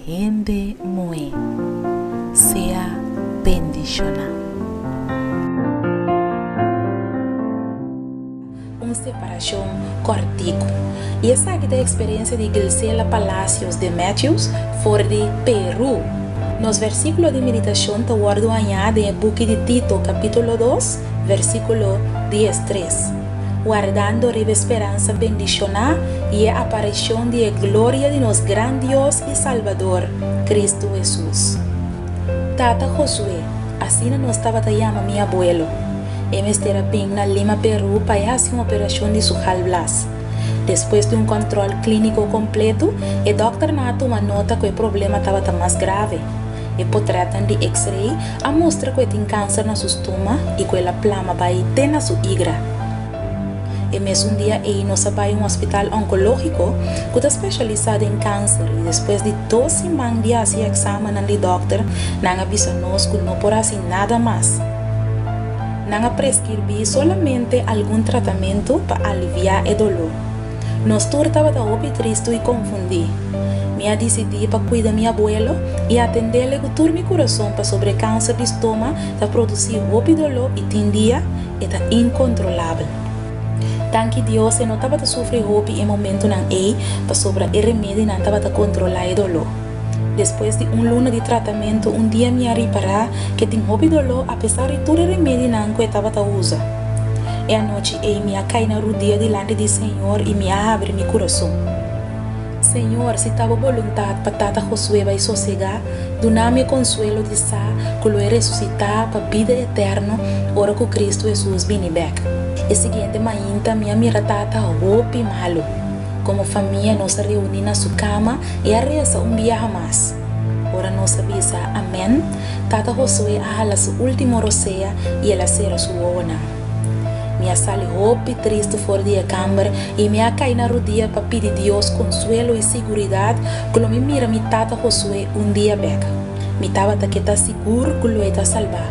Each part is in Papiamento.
hende muhé. Sea bendishoná. Un separashon kòrtiku. I esaki ta e eksperensia di Gilsela Palacios de Matthews for di Peru. Nos versíkulo di meditashon ta wòrdu hañá den e buki di Tito kapítulo dos, versíkulo diestres. Wardando riba e speransa bendishoná i e aparishon di e gloria di nos gran Dios i Salbador, Kristu Hesus. Tata Josué, asina nos tabata yama mi abuelo. E mester a bin na Lima, Peru pa e hasi un operashon di su galblas. Despues di un kòntròl klíniko kompletu, e dòkternan a tuma nota ku e problema tabata mas grave. E potrètnan di X-ray a mustra ku e tin kanser na su stoma i ku el a plama bai te na su igra. E mesun dia ei nos a bai un hospital onkológiko ku ta spesialisá den kanser i despues di dos siman di hasi e eksamennan di dòkter nan a bisa nos ku no por hasi nada mas. Nan a preskirbi solamente algun tratamentu pa aliviá e doló. Nos tur tabata hopi tristu i konfundí. Mi a disidí pa kuida mi abuelo i atendele ku tur mi kurason pasobra e kanser di stoma ta produsí hopi doló i tin dia e ta inkontrolabel. Danki Dios e no tabata sufri hopi e momentunan ei pasobra e remedinan tabata kontrolá e doló. Despues di un luna di tratamentu un dia mi a ripará ke tin hopi doló apesar di tur e remedinan ku e tabata usa. E anochi ei mi a kai na rudia dilanti di Señor i mi a habri mi kurason. Señor, si ta bo boluntat pa Tata Josué bai sosegá, duna mi e konsuelo di sa ku lo e resusitá pa bida eterno ora ku Kristu Hesus bini bèk. E siguiente mainta mi a mira Tata hopi malu. Komo famia nos a reuní na su kama i a resa un biaha mas. Ora nos a bisa amèn, Tata Josué a hala su último rosea i el a sera su wowonan. Mi a sali hopi tristu for di e kamber i mi a kai na rudia pa pidi Dios konsuelo i siguridat ku lo mi mira mi tata Josué un dia bèk. Mi tabata ke ta sigur ku lo e ta salbá.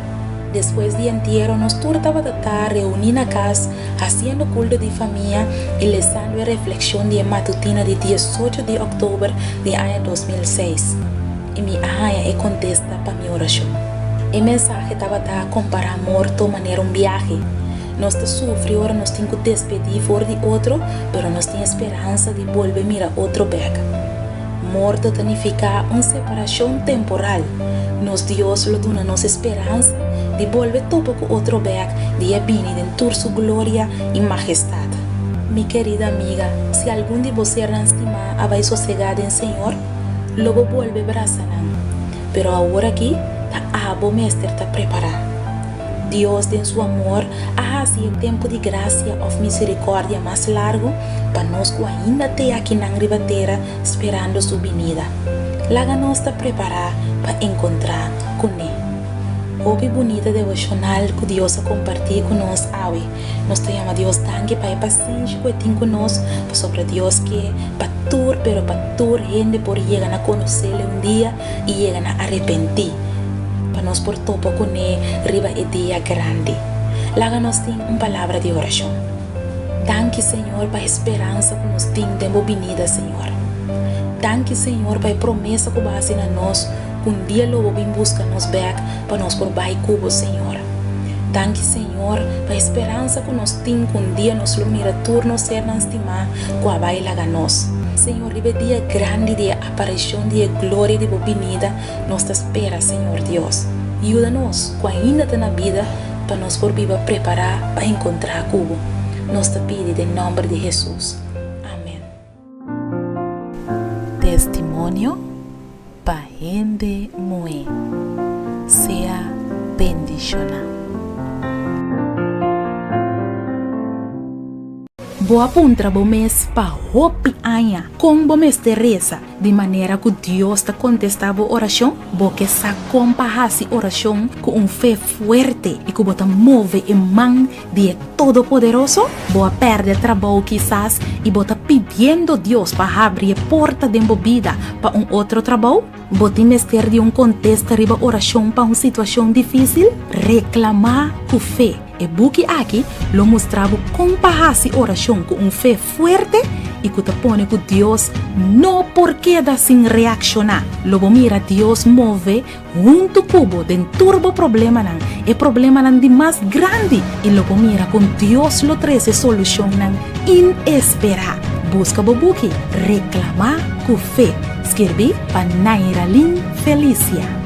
Despues di entiero nos tur tabata ta reuní na kas hasiendo kulto di famia i lesando e reflekshon di e matutina di diesocho di òktober di aña 2006. I mi a haña e kontesta pa mi orashon. E mensahe tabata kompará morto manera un biahe. Nos ta sufri ora nos tin ku despedí for di otro, pero nos tin e speransa di bolbe mira otro bèk. Morto ta nifiká un separashon temporal. Nos Dios lo duna nos e speransa di bolbe topa ku otro bèk di e bini den tur su gloria i mahestat. Mi kerida amiga, si algun di bo sernan stimá a bai sosegá den Señor, lo bo bolbe brasa nan. Pero awor aki ta abo mester ta prepará. Dios den su amor a hasi e tempu di grasia òf miserikòrdia mas largu pa nos ku ainda te akinan riba tera sperando su binida. Laga nos ta prepará pa enkontrá kuné. Hopi bunita devoshonal ku Dios a kompartí ku nos awe. Nos ta yama Dios danki pa e pasenshi ku e tin ku nos, pasobra Dios ke pa tur, pero pa tur hende por yega na konos'El un dia i yega na arepentí, pa nos por topa kuné riba e dia grandi. Laga nos tin un palabra di orashon. Danki, Señor, pa e speransa ku nos tin den bo binida, Señor. Danki, Señor, pa e promesa ku bo a hasi na nos ku un dia lo bo bin buska nos bèk pa nos por bai ku bo, Señor. Danki, Señor, pa e speransa ku nos tin ku un dia nos lo mira tur nos sernan stimá ku a bai laga nos. Señor, riba e dia grandi di e aparishon di e gloria di bo binida, nos ta spera, Señor Dios. Yuda nos ku ainda ta na bida pa nos por biba prepará pa enkontrá ku bo. Nos ta pidi den nòmber di Hesus. Amèn. Testimonio pa hende muhé. Sea bendishoná. Bo a puntra bo mes pa hopi aña kon bo mester resa di manera ku Dios ta kontestá bo orashon? Bo ke sa kon pa hasi orashon ku un fe fuerte i ku bo ta move e man di e Todopoderoso? Bo a pèrdè trabou kisas i bo ta pidiendo Dios pa habri e porta den bo bida pa un otro trabou? Bo tin mester di un kontesta riba orashon pa un situashon difísil? Reklamá ku fe! E buki aki lo mustra bo kon pa hasi orashon ku un fe fuerte. i ku ta pone ku Dios no por keda sin reakshoná. Lo bo mira Dios move huntu ku bo den tur bo problemanan, e problemanan di mas grandi, i lo bo mira kon Dios lo trese solushonnan inesperá. Buska bo buki Reklamá ku Fe, skirbí pa Nairalyn Felicia.